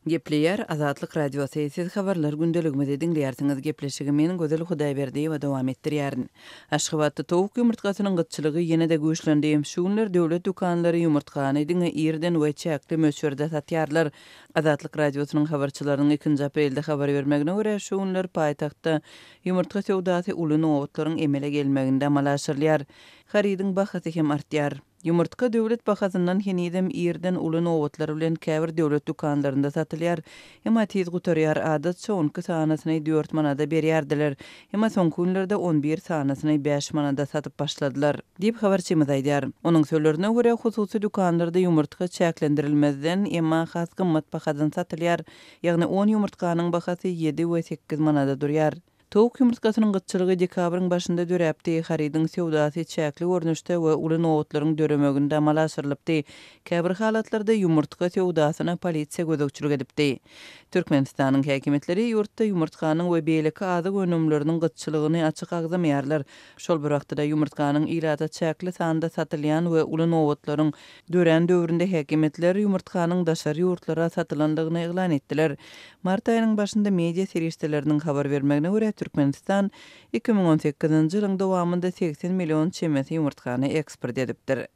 Gepleýär Azatlyk Radiosy, Siz Habarlar gündeligimizi diňleýärsiňiz. Gepleşigi men Gözel Hudaýberdiýewa dowam etdirýärin. Aşgabatda towuk ýumurtgasynyň gytçylygy ýene-de güýçlendi. Şu günler döwlet dükanlary ýumurtgany diňe irden we çäkli möçberde satýarlar. Azatlyk Radiosynyň habarçylarynyň ikinji aprelde habar bermegine görä, şu günler paýtagtda ýumurtga söwdasy uly nobatlaryň emele gelmeginde amala aşyrylýar. Harydyň bahasy hem artýar. Ýumurtga döwlet bahasyndan henizem irden uly nobatlar bilen käbir döwlet dükanlarynda satylýar. Emma tiz gutarýar, adatça on iki sanysyny dört manada berýärdiler. Emma soňky günlerde on bir sanysyny bäş manada satyp başladylar. Diýip, habarçymyz aýdýar. Onuň sözlerine görä, hususy dükanlarda ýumurtga çäklendirilmezden, emma has gymmat bahadan satylýar. Ýagny on ýumurtganyň bahasy ýedi we sekiz manada durýar. Towuk ýumurtgasynyň gytçylygy dekabryň başynda döräpdi, harydyň söwdasy çäkli görnüşde we uly nobatlaryň döremeginde amala aşyrylypdy. Käbir halatlarda ýumurtga söwdasyna polisiýa gözegçilik edipdi. Türkmenistanyň häkimiýetleri ýurtda ýumurtganyň we beýleki azyk önümleriniň gytçylygyny açyk agzamaýarlar. Şol bir wagtda-da ýumurtganyň ilata çäkli sanda satylýan we uly nobatlaryň dörän döwründe häkimiýetler ýumurtganyň daşary ýurtlara satylandygyny yglan etdiler. Mart aýynyň başynda media serişdeleriniň habar bermegine görä, Türkmenistan 2018-nji ýylyň dowamynda 80 million çemesi ýumurtgany eksport edipdir.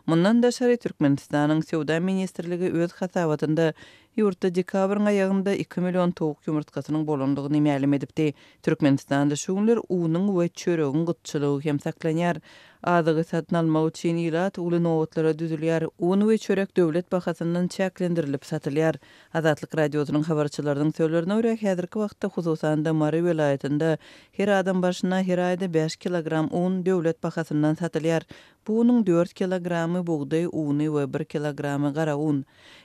Mundan daşary, Türkmenistanyň Söwda ministrligi öz hasabatynda ýurtda dekabryň aýagynda iki million towuk ýumurtgasynyň bolandygyny mälim edipdi. Türkmenistanda şu günler unuň we çöregiň gytçylygy hem saklanýar. Azygy satyn almak üçin ilat uly nobatlara düzülýär. Un we çörek döwlet bahasyndan çäklendirilip satylýar. Azatlyk Radiosynyň habarçylarynyň sözlerine görä, häzirki wagtda, hususan-da, Mary welaýatynda her adam başyna her aýda bäş kilogram un döwlet bahasyndan satylýar. Bu unuň dört kilogramy bugdaý uny we bir kilogramy gara un.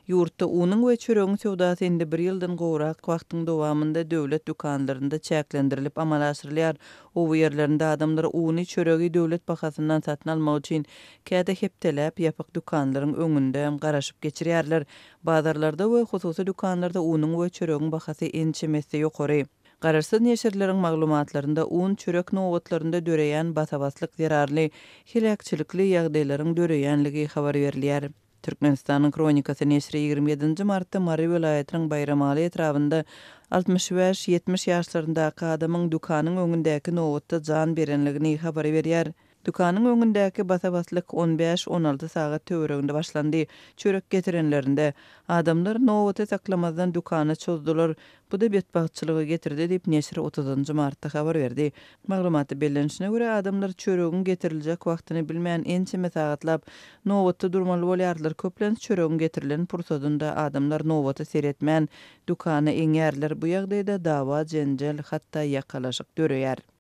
Ýurtda unuň we çöregiň söwdasy indi bir ýyldan gowrak wagtyň dowamynda döwlet dükanlarynda çäklendirilip amala aşyrylýar. Oba ýerlerinde adamlar uny, çöregi döwlet bahasyndan satyn almak üçin käte hepdeläp ýapyk dükanlaryň öňünde garaşyp geçirýärler. Bazarlarda we hususy dükanlarda unuň we çöregiň bahasy ençeme esse ýokary. Garaşsyz neşirleriň maglumatlarynda un, çörek nobatlarynda döreýän basa-baslyk zerarly heläkçilikli ýagdaýlaryň döreýänligi habar berilýär. Türkmenistanyň Hronikasy neşiri 27 nji martda Mary welaýatynyň Baýramaly etrabynda 65, 70 ýaşlaryndaky adamyň dükanyň öňündäki nobatda jan berenligini habar berýär. Dükanyň öňündäki basa-baslyk on bäş, on alty sagat töwereginde başlandy. Çörek getirenlerinde, adamlar nobaty saklamazdan dükana çozdular. Bu-da betbagtçylyga getirdi diýip, neşir otuzynjy martda habar berdi. Maglumatda bellenişine görä, adamlar çöregiň getiriljek wagtyny bilmän ençeme sagatlap nobatda durmaly bolýarlar. Köplenç çöregiň getirilen pursadynda adamlar nobata seretmän, dükana eňýärler. Bu ýagdaýda dawa-jenjel, hatda ýakalaşyk döreýär.